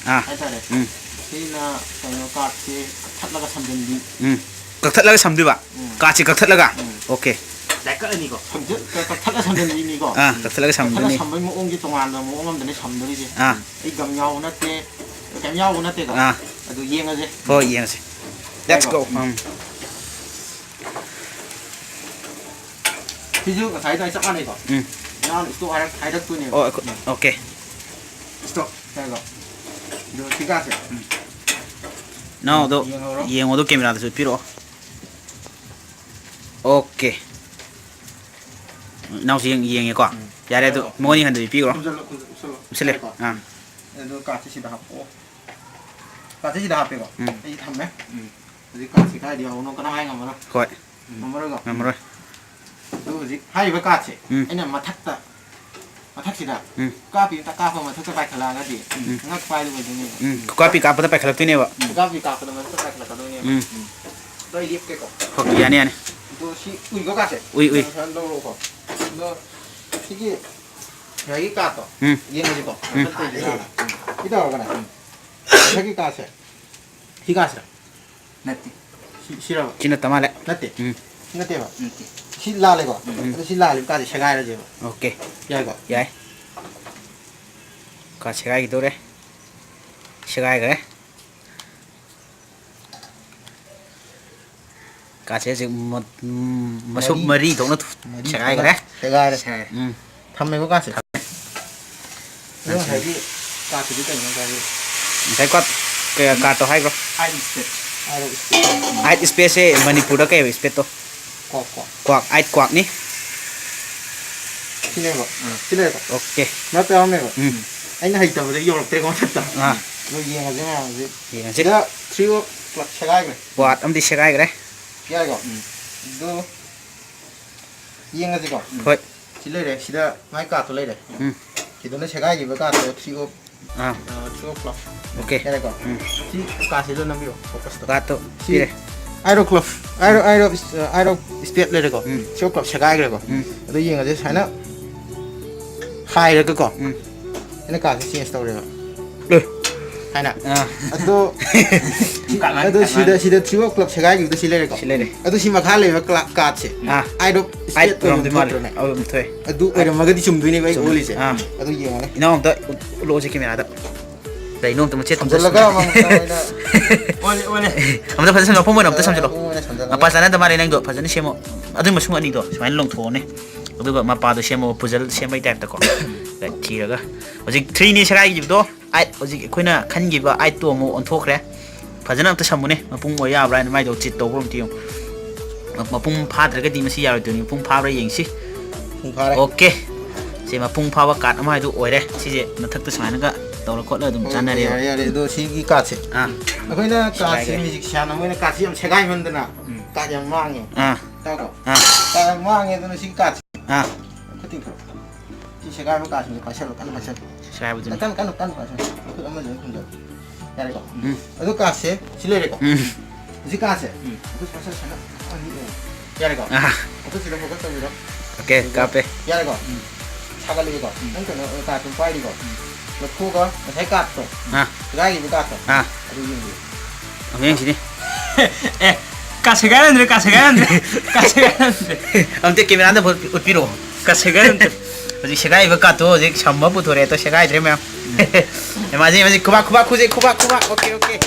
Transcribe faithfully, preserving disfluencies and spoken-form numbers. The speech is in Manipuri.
ꯑꯥ꯫ ꯍꯥꯏꯇꯥꯔꯦ꯫ ꯎꯝ꯫ ꯁꯤꯅ ꯀꯩꯅꯣ, ꯀꯥꯔꯠꯁꯦ ꯀꯛꯊꯠꯂꯒ ꯁꯝꯖꯤꯟꯕꯤ꯫ ꯎꯝ꯫ ꯀꯛꯊꯠꯂꯒ ꯁꯝꯗꯣꯏꯕ? ꯎꯝ꯫ ꯀꯥꯔꯠꯁꯦ ꯀꯛꯊꯠꯂꯒ? ꯎꯝ꯫ ꯑꯣꯀꯦ꯫ ꯗꯥꯏꯀꯠ ꯑꯅꯤꯀꯣ? ꯁꯝꯖꯤꯟ-, ꯀ-, ꯀꯛꯊꯠꯂ ꯁꯝꯖꯤꯟꯕꯤꯅꯤꯀꯣ꯫ ꯑꯥ, ꯀꯛꯊꯠꯂꯒ ꯀꯛꯊꯠꯂ ꯁꯝꯗꯣꯏꯅꯤ꯫ ꯁꯝꯕꯒꯤ ꯃꯑꯣꯡꯒꯤ ꯇꯣꯉꯥꯟꯕ ꯃꯑꯣꯡ ꯑꯃꯗꯅꯦ ꯁꯝꯗꯣꯔꯤꯁꯦ꯫ ꯑꯥ꯫ ꯑꯩ ꯒꯝ ꯌꯥꯎꯕ ꯅꯠꯇꯦ, ꯀꯩꯝ ꯌꯥꯎꯕ ꯅꯠꯇꯦꯀꯣ꯫ ꯑꯥ꯫ ꯑꯗꯨ ꯌꯦꯡꯉꯁꯦ꯫ ꯍꯣꯏ, ꯌꯦꯡꯉꯁꯦ꯫ Let's ꯉꯥꯏꯈꯣ꯫ Go. ꯎꯝ꯫ ꯁꯤꯁꯨ ꯉꯁꯥꯏꯗꯣ ꯑꯩ ꯆꯞ ꯃꯥꯟꯅꯩꯀꯣ꯫ ꯎꯝ꯫ ꯅꯍꯥꯟ ꯏꯁꯇꯣꯛ ꯍꯥꯏꯔꯛ-, ꯍꯥꯏꯔꯛꯇꯣꯏꯅꯦꯕ꯫ ꯑꯣ, ꯑꯩꯈꯣꯏ-, ꯑꯣꯀꯦ꯫ ꯏꯁꯇꯣꯛ ꯍꯥꯏꯔꯒ꯫ ꯑꯗꯣ ꯁꯤ ꯀꯥꯁꯦ꯫ ꯎꯝ꯫ ꯅꯅꯥꯎꯗꯣ ꯌꯦꯡꯍꯧꯔꯣ꯫ ꯌꯦꯡꯉꯣꯗꯣ ꯀꯦꯃꯦꯔꯥꯗꯁꯨ ꯎꯠꯄꯤꯔꯛꯑꯣ꯫ ꯑꯣꯀꯦ꯫ ꯏꯅꯥꯎꯁꯤ ꯌꯦꯡ-, ꯌꯦꯡꯉꯦꯀꯣ꯫ ꯎꯝ꯫ ꯌꯥꯔꯦ ꯑꯗꯨ, ꯍꯥꯏꯔꯣ꯫ ꯃꯉꯣꯟꯗ ꯍꯟꯗꯣꯛꯄꯤꯈ꯭ꯔꯣ꯫ ꯈꯨꯝꯖꯜꯂꯣ, ꯈꯨꯝꯖꯜꯂꯣ, ꯈꯨꯝꯖꯜꯂꯣ꯫ ꯎꯝ, ꯁꯤꯜꯂꯦ꯫ ꯍꯥꯏꯔꯣꯀꯣ꯫ ꯑꯥ꯫ ꯑꯗꯨ ꯀꯥꯔꯠꯁꯦ ꯁꯤꯗ ꯍꯥꯞꯄꯛꯑꯣ꯫ ꯀꯥꯔꯠꯁꯦ ꯁꯤꯗ ꯍꯥꯞꯄꯦꯀꯣ꯫ ꯎꯝ꯫ ꯑꯩ ꯊꯝꯃꯦ꯫ ꯎꯝ꯫ ꯍꯧꯖꯤꯛ ꯀꯥꯔꯠꯁꯦ ꯀꯥꯏꯗ ꯌꯥꯎꯕꯅꯣ ꯀꯅꯥ ꯍꯥꯏ ꯉꯝꯃꯔꯣꯏ꯫ ꯍꯣꯏ꯫ ꯉꯝꯃꯔꯣꯏꯀꯣ꯫ ꯉꯝꯃꯔꯣꯏ꯫ ꯑꯗꯨ ꯍꯧꯖꯤꯛ ꯍꯥꯏꯔꯤꯕ ꯀꯥꯔꯠꯁꯦ ꯎꯝ꯫ ꯑꯩꯅ ꯃꯊꯛꯇ, ꯃꯊꯛꯁꯤꯗ ꯎꯝ꯫ ꯀꯥꯞꯄꯤ ꯑꯝꯇ ꯀꯥꯞꯄ ꯃꯊꯛꯇ ꯄꯥꯏꯈꯠꯂꯛꯑꯒꯗꯤ ꯎꯝ꯫ ꯉꯛ ꯄꯥꯏꯗꯣꯏ ꯑꯣꯏꯗꯣꯏꯅꯦꯕ꯫ ꯎꯝ꯫ ꯀꯥꯞꯄꯤ ꯀꯥꯞꯄꯗ ꯄꯥꯏꯈꯠꯂꯛꯇꯣꯏꯅꯦꯕ꯫ ꯎꯝ꯫ ꯀꯥꯞꯄꯤ ꯀꯥꯞꯄꯗ ꯃꯊꯛꯇ ꯄꯥꯏꯈꯠꯂꯛꯀꯗꯣꯏꯅꯦꯕ꯫ ꯎꯝ꯫ ꯎꯝ꯫ ꯑꯗꯣ ꯑꯩ ꯂꯦꯞꯀꯦꯀꯣ꯫ ꯍꯣꯏ, ꯌꯥꯅꯤ, ꯌꯥꯅꯤ꯫ ꯑꯗꯣ ꯁꯤ ꯎꯏꯀꯣ ꯀꯥꯔꯠꯁꯦ꯫ ꯎꯏ, ꯎꯏ꯫ ꯁꯨꯃꯥꯏꯅ ꯂꯧꯔꯣꯀꯣ꯫ ꯑꯗꯣ ꯁꯤꯒꯤ ꯉꯁꯥꯏꯒꯤ ꯀꯥꯔꯠꯇꯣ ꯎꯝ꯫ ꯌꯦꯡꯉꯁꯤꯀꯣ꯫ ꯎꯝ꯫ ꯃꯊꯛꯇ ꯂꯩꯔꯤꯁꯦ ꯍꯥꯟꯅ꯫ ꯎꯝ꯫ ꯁꯤ ꯇꯧꯔꯒꯅꯦ꯫ ꯎꯝ꯫ ꯃꯊꯛꯀꯤ ꯀꯥꯔꯠꯁꯦ꯫ ꯁꯤ ꯀꯥꯔꯠꯁꯤꯔ? ꯅꯠꯇꯦ꯫ ꯁꯤ, ꯁꯤꯔꯕ? ꯁꯤ ꯅꯠꯇ ꯃꯥꯜꯂꯦ꯫ ꯅꯠꯇꯦ꯫ ꯎꯝ꯫ ꯁꯤ ꯅꯠꯇꯦꯕ? ꯅꯠꯇꯦ꯫ ꯁꯤ ꯂꯥꯜꯂꯦꯀꯣ? ꯎꯝ꯫ ꯑꯗꯣ ꯁꯤ ꯂꯥꯜꯂꯤꯕ ꯀꯥꯁꯦ ꯁꯦꯒꯥꯏꯔꯁꯦꯕ꯫ ꯑꯣꯀꯦ꯫ ꯌꯥꯏꯀꯣ? ꯌꯥꯏ꯫ ꯀꯥ ꯁꯦꯒꯥꯏꯈꯤꯗꯧꯔꯦ꯫ ꯁꯦꯒꯥꯏꯈ꯭ꯔꯦ꯫ ꯀꯥꯁꯦ ꯍꯧꯖꯤꯛ ꯃ-, ꯎꯝ, ꯃꯁꯨꯞ ꯃꯔꯤ꯫ ꯃꯔꯤ ꯊꯣꯛꯅ ꯊꯨ-, ꯃꯔꯤ ꯁꯦꯒꯥꯏꯈ꯭ꯔꯦ꯫ ꯊꯣꯛꯅ ꯁꯦꯒꯥꯏꯔꯦ꯫ ꯁꯦꯒꯥꯏꯔꯦ꯫ ꯎꯝ꯫ ꯊꯝꯃꯦꯀꯣ ꯀꯥꯁꯦ꯫ ꯑꯗꯣ ꯉꯁꯥꯏꯒꯤ ꯀꯥꯔꯠꯇꯨꯗꯤ ꯀꯩꯅꯣ ꯉꯁꯥꯏꯒꯤ? ꯉꯁꯥꯏ ꯀꯥꯔꯠ, ꯀꯩ ꯀꯥꯔꯠꯇꯣ ꯍꯥꯏꯈ꯭ꯔꯣ? Eight spades. Eight spades. Eight ꯏꯁꯄꯦꯁꯁꯦ ꯃꯅꯤꯄꯨꯔꯗ ꯀꯩ ꯍꯥꯏꯕ ꯏꯁꯄꯦꯁꯇꯣ? ꯀ꯭ꯋꯥꯛ, ꯀ꯭ꯋꯥꯛ꯫ ꯀ꯭ꯋꯥꯛ, ꯑꯥꯏꯠ ꯀ꯭ꯋꯥꯛꯅꯤ꯫ ꯁꯤꯅꯦꯕ꯫ ꯑꯥ꯫ ꯁꯤ ꯂꯩꯔꯦꯀꯣ? ꯑꯣꯀꯦ꯫ ꯃꯔꯛꯇ ꯌꯥꯎꯔꯝꯃꯦꯕ꯫ ꯎꯝ꯫ ꯑꯩꯅ ꯍꯩꯇꯕꯗ ꯌꯧꯔꯛꯇ꯭ꯔꯦꯀꯣ ꯃꯊꯛꯇ꯫ ꯑꯥ꯫ ꯑꯗꯣ ꯌꯦꯡꯉꯁꯦ ꯃꯌꯥꯝꯁꯦ꯫ ꯌꯦꯡꯉꯁꯤ꯫ ꯁꯤꯗ three of club ꯁꯦꯒꯥꯏꯈ꯭ꯔꯦ꯫ ꯀ꯭ꯋꯥꯛ ꯑꯃꯗꯤ ꯁꯦꯒꯥꯏꯈ꯭ꯔꯦ꯫ ꯌꯥꯔꯦꯀꯣ? ꯎꯝ꯫ ꯑꯗꯣ ꯌꯦꯡꯉꯁꯤꯀꯣ꯫ ꯎꯝ꯫ ꯍꯣꯏ꯫ ꯁꯤ ꯂꯩꯔꯦ, ꯁꯤꯗ ꯃꯥꯏ ꯀꯥꯔꯠꯇꯣ ꯂꯩꯔꯦ꯫ ꯎꯝ꯫ ꯁꯤꯗꯅ ꯁꯦꯒꯥꯏꯈꯤꯕ ꯀꯥꯔꯠꯇꯣ three of, ꯑꯥ꯫ ꯑ, three of club꯫ ꯑꯣꯀꯦ꯫ ꯌꯥꯔꯦꯀꯣ? ꯎꯝ꯫ ꯁꯤ ꯀꯥꯔꯠꯁꯤꯗ ꯅꯝꯕꯤꯔꯣ, focusꯇꯣ꯫ ꯀꯥꯔꯠꯇꯣ ꯁꯤ ꯄꯤꯔꯦ꯫ Eight of club, eight of, eight of, uh, eight of spade ꯂꯩꯔꯦꯀꯣ? ꯎꯝ꯫ Three of club ꯁꯦꯒꯥꯏꯈ꯭ꯔꯦꯀꯣ? ꯎꯝ꯫ ꯑꯗꯣ ꯌꯦꯡꯉꯁꯦ, ꯁꯨꯃꯥꯏꯅ ꯍꯥꯏꯔꯒꯀꯣ, ꯎꯝ꯫ ꯑꯩꯅ ꯀꯥꯔꯠꯁꯦ change ꯇꯧꯔꯦꯕ꯫ ꯑꯦ꯫ ꯍꯥꯏꯅ꯫ ꯑꯥ꯫ ꯑꯗꯣ ꯀꯥꯠ ꯃꯥꯅꯤ, ꯑꯗꯣ ꯀꯥꯠ ꯁꯤꯗ ꯃꯥꯅꯤ꯫ ꯁꯤꯗ Three of Club ꯁꯦꯒꯥꯏꯈꯤꯕꯗꯣ ꯁꯤ ꯂꯩꯔꯦꯀꯣ꯫ ꯁꯤ ꯂꯩꯔꯦ꯫ ꯑꯗꯣ ꯁꯤ ꯃꯈꯥ ꯂꯩꯕ ꯀ꯭ꯂꯥ-, ꯀꯥꯔꯠꯁꯦ ꯑꯥ꯫ Eight of Spade ꯑꯣꯏꯅ ꯑꯣꯏꯔꯝꯗꯣꯏ ꯃꯥꯜꯂꯦ꯫ ꯊꯣꯛꯇ꯭ꯔꯣꯅꯦ? ꯑꯧ, ꯑꯗꯨꯝ ꯊꯣꯛꯑꯦ꯫ ꯑꯗꯨ ꯑꯣꯏꯔꯝꯃꯒꯗꯤ ꯆꯨꯝꯗꯣꯏꯅꯦꯕ ꯑꯩ ꯆꯨꯝꯃꯦ꯫ ꯑꯣꯜꯂꯤꯁꯦ꯫ ꯑꯥ꯫ ꯑꯗꯨ ꯌꯦꯡꯉꯣꯅꯦ꯫ ꯏꯅꯥꯎ ꯑꯝꯇ ꯎꯠ-, ꯎꯠꯂꯛꯑꯣꯁꯦ ꯀꯦꯃꯦꯔꯥꯗ꯫ ꯀꯩꯅꯣ ꯑꯝꯇ ꯃꯆꯦꯠ ꯑꯝꯇ ꯁꯝꯖꯜꯂꯒ ꯁꯝꯖꯜꯂꯣ꯫ ꯑꯃꯨꯛ ꯑꯣꯜꯂꯦ, ꯑꯣꯜꯂꯦ꯫ ꯑꯝꯇ ꯐꯖꯅ ꯁꯝꯖꯜꯂꯣ, ꯃꯐꯝ ꯑꯣꯏꯅ ꯑꯝꯇ ꯁꯝꯖꯜꯂꯣ꯫ ꯃꯐꯝ ꯑꯣꯏꯅ ꯁꯝꯖꯜꯂꯒ꯫ ꯃꯄꯥ ꯆꯥꯅꯗ ꯃꯥꯜꯂꯦ ꯅꯪꯗꯣ, ꯐꯖꯅ ꯁꯦꯝꯃꯣ꯫ ꯑꯗꯨꯏ ꯃꯁꯨꯡ ꯑꯅꯤꯗꯣ ꯁꯨꯃꯥꯏꯅ ꯂꯣꯡꯊꯣꯛꯑꯣꯅꯦ꯫ ꯑꯗꯨꯒ ꯃꯄꯥꯗꯣ ꯁꯦꯝꯃꯣ, puzzle ꯁꯦꯝꯕꯩ type ꯇꯀꯣ꯫ ꯊꯤꯔꯒ꯫ ꯍꯧꯖꯤꯛ three ꯅꯤ ꯁꯦꯒꯥꯏꯈꯤꯕꯗꯣ꯫ Eight, ꯍꯧꯖꯤꯛ ꯑꯩꯈꯣꯏꯅ ꯈꯟꯈꯤꯕ eight ꯇꯣ ꯑꯃꯨꯛ ꯑꯣꯟꯊꯣꯛꯈ꯭ꯔꯦ꯫ ꯐꯖꯅ ꯑꯝꯇ ꯁꯝꯃꯨꯅꯦ, ꯃꯄꯨꯡ ꯑꯣꯏ ꯌꯥꯕ꯭ꯔꯥ ꯍꯥꯏꯅ ꯃꯥꯏꯗꯣ cheat ꯇꯧꯕ꯭ꯔꯥ ꯑꯝꯇ ꯌꯦꯡꯉꯨ꯫ ꯃ-, ꯃꯄꯨꯡ ꯐꯥꯗ꯭ꯔꯒꯗꯤ ꯃꯁꯤ ꯌꯥꯔꯣꯏꯗꯣꯏꯅꯤ, ꯃꯄꯨꯡ ꯐꯥꯕ꯭ꯔꯥ ꯌꯦꯡꯁꯤ꯫ ꯃꯄꯨꯡ ꯐꯥꯔꯦ꯫ Okay꯫ ꯁꯤ ꯃꯄꯨꯡ ꯐꯥꯕ card ꯑꯃ ꯍꯥꯏꯗꯨ ꯑꯣꯏꯔꯦ꯫ ꯁꯤꯁꯦ ꯃꯊꯛꯇ ꯁꯨꯃꯥꯏꯅꯒ ꯇꯧꯔ ꯈꯣꯠꯂꯒ ꯑꯗꯨꯝ ꯑꯣ, ꯆꯥꯟꯅꯔꯦꯕ꯫ ꯌꯥꯔꯦ, ꯌꯥꯔꯦ꯫ ꯑꯗꯣ ꯁꯤꯒꯤ cardꯁꯦ ꯑꯥ꯫ ꯑꯩꯈꯣꯏꯅ cardꯁꯦ ꯁꯦꯒꯥꯏꯈ꯭ꯔꯦ꯫ Magician ꯑꯃ ꯑꯣꯏꯅ cardꯁꯦ ꯌꯥꯝ ꯁꯦꯒꯥꯏꯃꯟꯗꯅ ꯎꯝ꯫ Card ꯌꯥꯝ ꯃꯥꯡꯉꯦ꯫ ꯑꯥ꯫ ꯇꯥꯎꯀꯣ? ꯑꯥ꯫ Card ꯌꯥꯝ ꯃꯥꯡꯉꯦ, ꯑꯗꯨꯅ ꯁꯤꯒꯤ cardꯁꯦ ꯑꯥ꯫ ꯈꯨꯠ ꯇꯤꯡꯊꯣꯛ꯫ ꯁꯤ ꯁꯦꯒꯥꯏꯕ cardꯁꯤꯡꯁꯦ ꯄꯥꯏꯁꯜꯂꯣ, ꯀꯟꯅ ꯄꯥꯏꯁꯜꯂꯣ꯫ ꯁꯦꯒꯥꯏꯕꯗꯨꯅꯤ꯫ ꯀꯟꯅ, ꯀꯟꯅ, ꯀꯟꯅ ꯄꯥꯏꯁꯜꯂꯣ꯫ ꯃꯈꯨꯠ ꯑꯃꯁꯤꯅ ꯈꯨꯝꯖꯜꯂꯣ꯫ ꯌꯥꯔꯦꯀꯣ? ꯎꯝ꯫ ꯑꯗꯨ cardꯁꯦ ꯁꯤ ꯂꯩꯔꯦꯀꯣ? ꯎꯝ꯫ ꯍꯧꯖꯤꯛ cardꯁꯦ ꯎꯝ꯫ ꯃꯈꯨꯠ ꯄꯥꯏꯁꯜꯂꯣ, ꯁꯨꯃꯥꯏꯅ ꯑꯅꯤ ꯂꯩꯔꯦ꯫ ꯌꯥꯔꯦꯀꯣ? ꯑꯥ꯫ ꯃꯈꯨꯠꯁꯤꯗ focus ꯇꯧꯕꯤꯔꯣ꯫ Okay, ꯑꯗꯨꯒ ꯀꯥꯞꯄꯦ꯫ ꯌꯥꯔꯦꯀꯣ? ꯎꯝ꯫ ꯁꯥꯒꯠꯂꯛꯑꯦꯀꯣ? ꯎꯝ꯫ ꯅꯪ ꯀꯩꯅꯣ, card ꯑꯗꯨꯝ ꯄꯥꯏꯔꯤꯀꯣ? ꯎꯝ꯫ ꯂꯧꯊꯣꯛꯑꯒ ꯉꯁꯥꯏ cardꯇꯣ, ꯑꯥ꯫ ꯁꯦꯒꯥꯏꯈꯤꯕ cardꯇꯣ, ꯑꯥ꯫ ꯑꯗꯨ ꯌꯦꯡꯕꯤꯌꯨ꯫ ꯑꯃꯨꯛ ꯌꯦꯡꯁꯤꯅꯦ꯫ ꯑꯦ, card ꯁꯦꯒꯥꯏꯔꯝꯗ꯭ꯔꯦ, card ꯁꯦꯒꯥꯏꯔꯝꯗ꯭ꯔꯦ, card ꯁꯦꯒꯥꯏꯔꯝꯗ꯭ꯔꯦ꯫ ꯑꯝꯇ cameraꯗ ꯎꯠꯄꯤꯔꯛꯑꯣ꯫ Card ꯁꯦꯒꯥꯏꯔꯝꯗ꯭ꯔꯦ꯫ ꯍꯧꯖꯤꯛ ꯁꯦꯒꯥꯏꯔꯤꯕ cardꯇꯣ ꯍꯧꯖꯤꯛ ꯁꯝꯃ ꯄꯨꯊꯣꯔꯛꯑꯦ, ꯑꯗꯣ ꯁꯦꯒꯥꯏꯗ꯭ꯔꯦ ꯃꯌꯥꯝ꯫ ꯎꯝ꯫ ꯑꯦ, ꯃꯥꯁꯦ, ꯃꯥꯁꯦ, ꯈꯨꯕꯥꯛ, ꯈꯨꯕꯥꯛ ꯈꯨꯖꯩ, ꯈꯨꯕꯥꯛ, ꯈꯨꯕꯥꯛ꯫ Okay, okay꯫